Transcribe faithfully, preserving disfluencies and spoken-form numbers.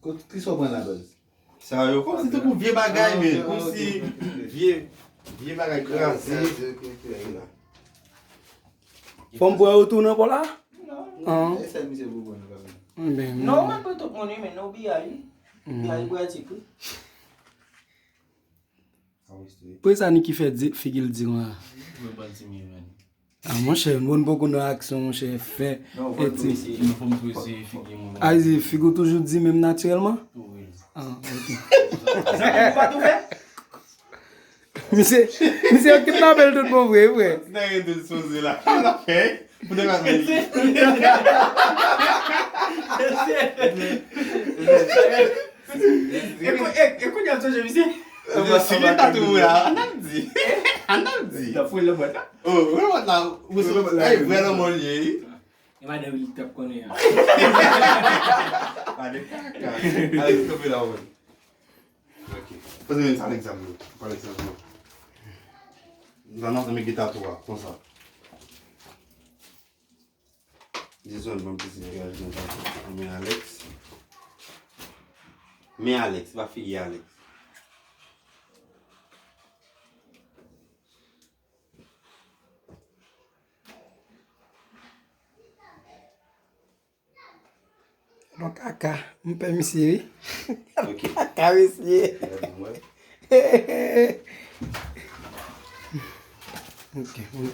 Kot, kisa w pran la, baz? Sa yo kòmsi tankou vye bagay, men. Kòmsi vye, vye bagay kraze. Fò m pran yo tou nan pò la? An. E sèl misye pou pran nou kanmenm. Enben, Non, mwen pran tout moun, men nou biyay. Biyay pratik, wi. Pou e sa Niki fè di, figi l di konsa? Mwen pa di mye, men. Ah, monchè, moun poko nan aksyon, monchè, fè. Non, fò nou Eti. eseye. Mwen fò m twese figi moun. Ayzi, figi w toujou di menm natirèlman? Tou wi. Ah, ok. Zanmi, ou pa tou fè? Misye, misye yo kidnape l tout bon vre, vre. Nan gen de soze la. Sa l ap fè? Pou de pa fè li. E kou- e- e kounye a m sonje misye. Si li ta tou la, an ap di. An ap di. Nan fouye lòt bòt la. Oh, wè wòt la. Ou se ay vrè nan mòl ye. E madan Willy t ap konnen an. Pa de kaka. Alex, kanpe la, wè. Ok. Poze men sa, Alex, ap jwe. Pa Alex, ap jwe. Nou ansanm gita tou a, konsa. Dizon, ban m piti degaj konsa. Men Alex. Men Alex, pa figi Alex. Non, kaka, m pè misye, wi. Ok. Kaka, mesye. Gade mwen. Ok, bon,